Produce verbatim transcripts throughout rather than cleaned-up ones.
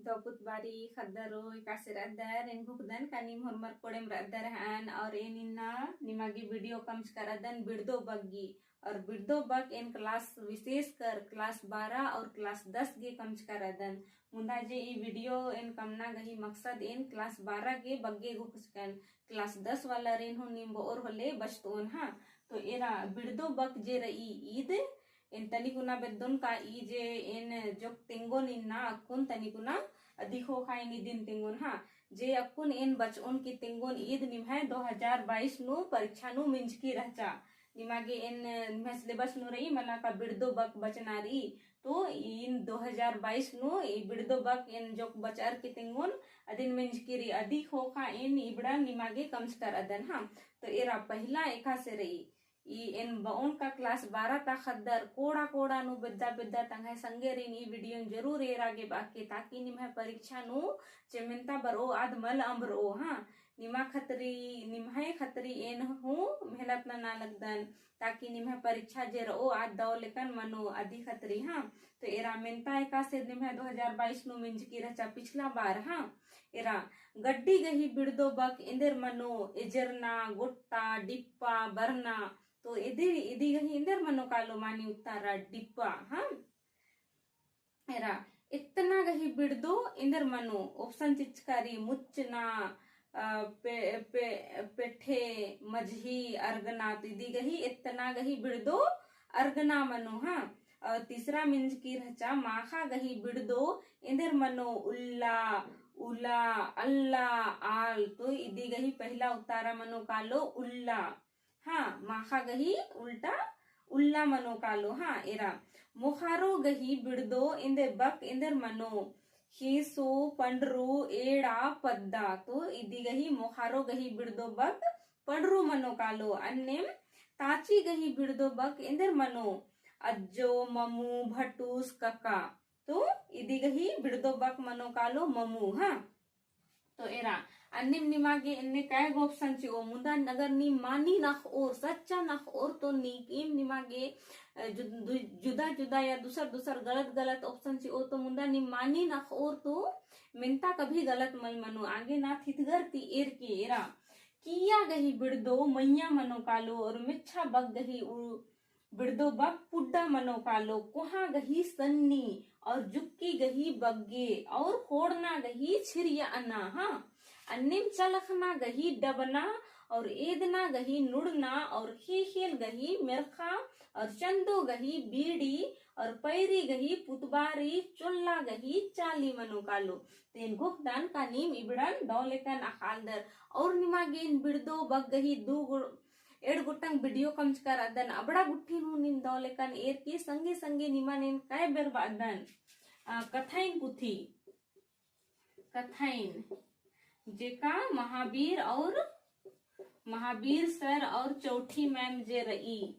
दव पुत बारी ख़द्दरो एकासे रअदर, एन घोखदन का नीम होरमर कोड़ेम रअदर हन, और एन इन्ना निमागे video कमचका रअदन बिड़दो बक गही। और बिड़दो बक एन class, विशेषकर class बारह और class दस गे कमचका रअदन। मुन्दा जे ई video एन कमना गही मकसद एन class बारह गे बग्गे घोखचकन, class दस वालारिन हूँ नीम बओर होले बचतओन, हाँ। तो एरा बिड़दो बक जे रई ईद एन तनिकुना बेद्दोन का ई जे एन जोक तेंगोन इन्ना अक्कुन तनिकुना अदी ख़ोख़ा एन इदिन तेंगोन, हाँ। जे अक्कुन एन बचओन की तेंगोन ईद निम्है दो हजार बाईस नू परीक्षा नू मिंजकी रहचा। निमागे एन निम्है syllabus नू रई मला का बिड़दो बक बचना रई। तो ईन दो हजार बाईस नू ई बिड़दो बक एन जोक बचअर की तेंगोन अदिन मिंजकी रई। अदी ख़ोख़ा एन इबड़ा निमागे कमचका रअदन, हाँ। तो एरा पहिला एकासे रई ई एन बओन का class बारह ता ख़द्दर कोड़ा कोड़ा नू बेद्दा बेद्दा तंग्है संगेरिन ई video न जरूर एरा गे बअके, ताकि निम्है परीक्षा नू चेमेन्ता बरओ आद मल अम्बरओ, हाँ। निमा खतरी, निम्है खतरी एन हूँ मेहनत नना लगदन, ताकि निम्है परीक्षा जे रओ आद दव लेकन मनो अदी खतरी, हाँ। तो एरा मेन्ता एकासे निम्है दो हजार बाईस नू मिंजकी रहचा पिछला बार, हाँ। एरा गड्डी गही बिड़दो बक एन्देर मनो, एजरना, गोट्टा, डिप्पा, बरना। तो इदी, इदी गही एन्देर मनो कालो मानी उत्तारा डिप्पा, हाँ। एरा इतना गही बिड़दो एन्देर मनो, option चिचकारी, मुच्चना, अ, पे-, पे-, पेठे, मझही, अर्गना। तो इदी गही इतना गही बिड़दो अर्गना मनो, हाँ। और तीसरा मिंजकी रहचा माखा गही बिड़दो एन्देर मनो, उल्ला, उला, अल्ला, आल। तो इदी गही पहिला उत्तारा मनो कालो उल्ला। हाँ, माखा गही उल्टा उल्ला मनो कालो। हाँ, एरा मोखारो गही बिड़दो एन्देर बक एन्देर मनो, खेसो, पंडरू, एड़ा, पद्दा। तो इदी गही मोखारो गही बिड़दो बक पंडरू मनो कालो। अन्नेम ताची गही बिड़दो बक एन्देर मनो, अज्जो, ममू, भटूस, कका। तो इदी गही बिड़दो बक मनो कालो ममू, हाँ। तो एरा, अन्नेम निमागे एन्ने कय गो option चिओ, मुन्दा अगर नीम मानिन अख़ओर, सच्चन अख़ओर तो नीकिम निमागे, अ, जु-, दु-, जुदा जुदा या दूसर दूसर गलत गलत option चिओ तो मुन्दा नीम मानिन अख़ओर तो मेन्ता कभी गलत मल मनो, आगे ना थितगर ती एरके एरा। किइय्या गही बिड़दो मइय्याँ मनो कालो और मेच्छा बक गही उ-, बिड़दो बक पुड्डा मनो कालो, कोहाँ गही सन्नी और जुक्की गही बग्गे और ख़ोड़ना गही छिरिया अना, हाँ। अन्नेम चलखना गही डबना और एदना गही नुड़ना और ख़ेख़ेल गही मेरखा और चन्दो गही बीड़ी और पैरी गही पुतबारी चोल्ला गही चाली मनो कालो। तो एन घोखदन का नीम इबड़न दव लेकन अख़ालदर और निमागे एन बिड़दो बक गही दू गो एड़ गोटंग video कमचका रअदन, अबड़ा गुट्ठिन हूँ नीम दव लेकन एरके संगे संगे निमन एन कय बेर बअदन, अ, कथाइन पुथी, कथाइन, जेका महावीर और, महावीर sir और चौठी ma'am जे रई,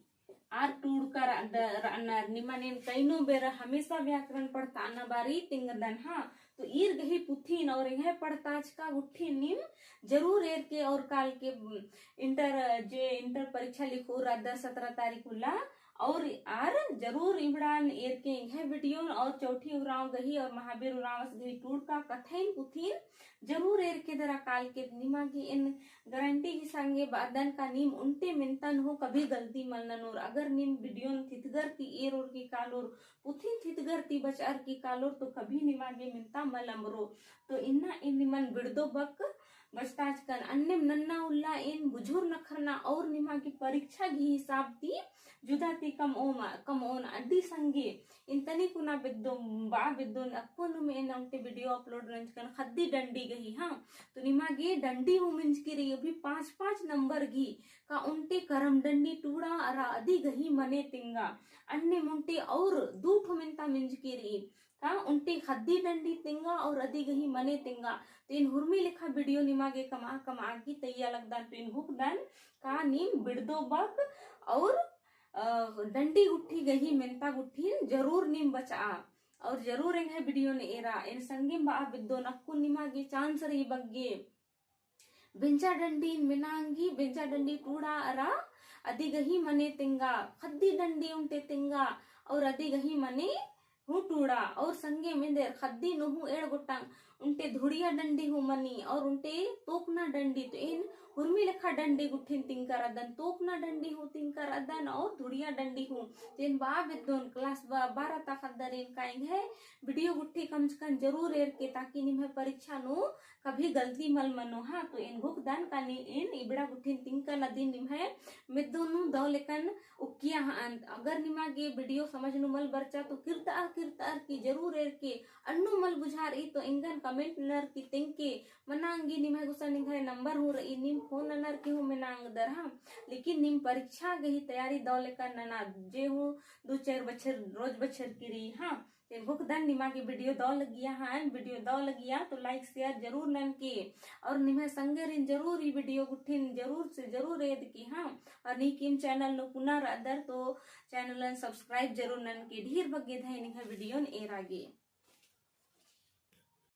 आर टूड़का रअद-, रअनर, निमन एन कइनो बेर हमेशा व्याकरण पढ़ताना बारी तिंगदन, हाँ। तो ईर गही पुथिन और एंग्है पढ़ताचका गुट्ठिन नीम जरूर एरके और काल के, उम, inter, जे inter परीक्षा लिखोर रअदर सतरा तारीख उल्ला, और आर जरूर इबड़ान एरके एंग्है video और चौठी उराँव गही और महावीर उराँवस गही टूड़का कथाइन पुथिन जरूर एरके दरा काल के निमागे एन guarantee ही संगे बअदन का नीम ओन्टे मेन्तन हूँ कभी गलती मल ननोर। अगर नीम video न थितगर ती एरोर की कालोर, पुथिन थितगर ती बचअर की कालोर तो कभी निमागे मेन्ता मल अम्बरो। तो इन्ना एन निमन बिड़दो बक बचताचकन। अन्नेम नन्ना उल्ला एन बुझुर नखरना और निमागे परीक्षा गही हिसाब ती जुदा ती कमओम, कमओन अदी संगे एन तनिकुना बेद्दोन, बआ बेद्दोन अक्कुनुम एन ओन्टे video upload नंजकन ख़द्दी डंडी गही, हाँ। तो निमागे डंडी हूँ मिंजकी रई, अभी पाँच पाँच number गही, का ओन्टे करम डंडी टूड़ा अरा अदी गही मने तेंगा। अन्नेम ओन्टे और दू ठो मेन्ता मिंजकी रई, का ओन्टे ख़द्दी डंडी तेंगा और अदी गही मने तेंगा। तो एन हुरमी लेखा video निमागे कमआ कमआ की तैया लगदन। तो एन घोखदन का नीम बिड़दो बक और, अ, डंडी गुट्ठी गही मेन्ता गुट्ठिन जरूर नीम बचआ और जरूर एंग्है video न एरा। एन संगेम बआ बेद्दोन अक्कुन निमागे chance रई बग्गे। बेंजा डंडीन मेनांगी, बेंजा डंडी टूड़ा अरा अदी गही मने तेंगा, ख़द्दी डंडी ओन्टे तेंगा और अदी गही मने हूँ टूड़ा और संगे मेंदेर ख़द्दी नू हूँ एंड़ गोट्टांग उन्टे धुड़िया डंडी हूँ मनी और उन्टे तोकना डंडी। तो एन हुरमी लेखा डंडी गुट्ठिन तिंकर अदन, तोकना डंडी हूँ तिंकर अदन और धुड़िया डंडी हूँ। तो एन बआ बेद्दोन class बा-, बारह ता ख़द्दर एन का एंग्है video गुट्ठी कमचकन जरूर एरके, ताकि निम्है परीक्षा नू कभी गलती मल मनो। हाँ, तो एन घोखदन कानी एन इबड़ा गुट्ठिन तिंकन अदिन निम्है मेद्दो नू दव लेकन उक्किया हअन। अगर निमा गे video समझ नू मल बरचा तो किर्तअर किर्तअर की जरूर एरके, अन्नु मल बुझारई तो एंगन comment ननर की तेंगके मनांगी। निम्है गुसन एंग्है number हूँ रई, नीम phone ननर की हूँ मेनांगदर, हाँ। लेकिन नीम परीक्षा गही तैयारी दव लेकन नना, जे हूँ दू चार बछर, रोज बछर की रई, हाँ। तो एन घोखदन निमा गे video दव लगिया, हाँ, video दव लगिया तो like share जरूर ननके और निम्है संगेरिन जरूर ई video गुट्ठिन जरूर से जरूर एदके, हाँ। और नीकिम channel नू पुना रअदर तो channel न subscribe जरूर ननके। ढेर बग्गे धैन एंग्है video न एरा गे।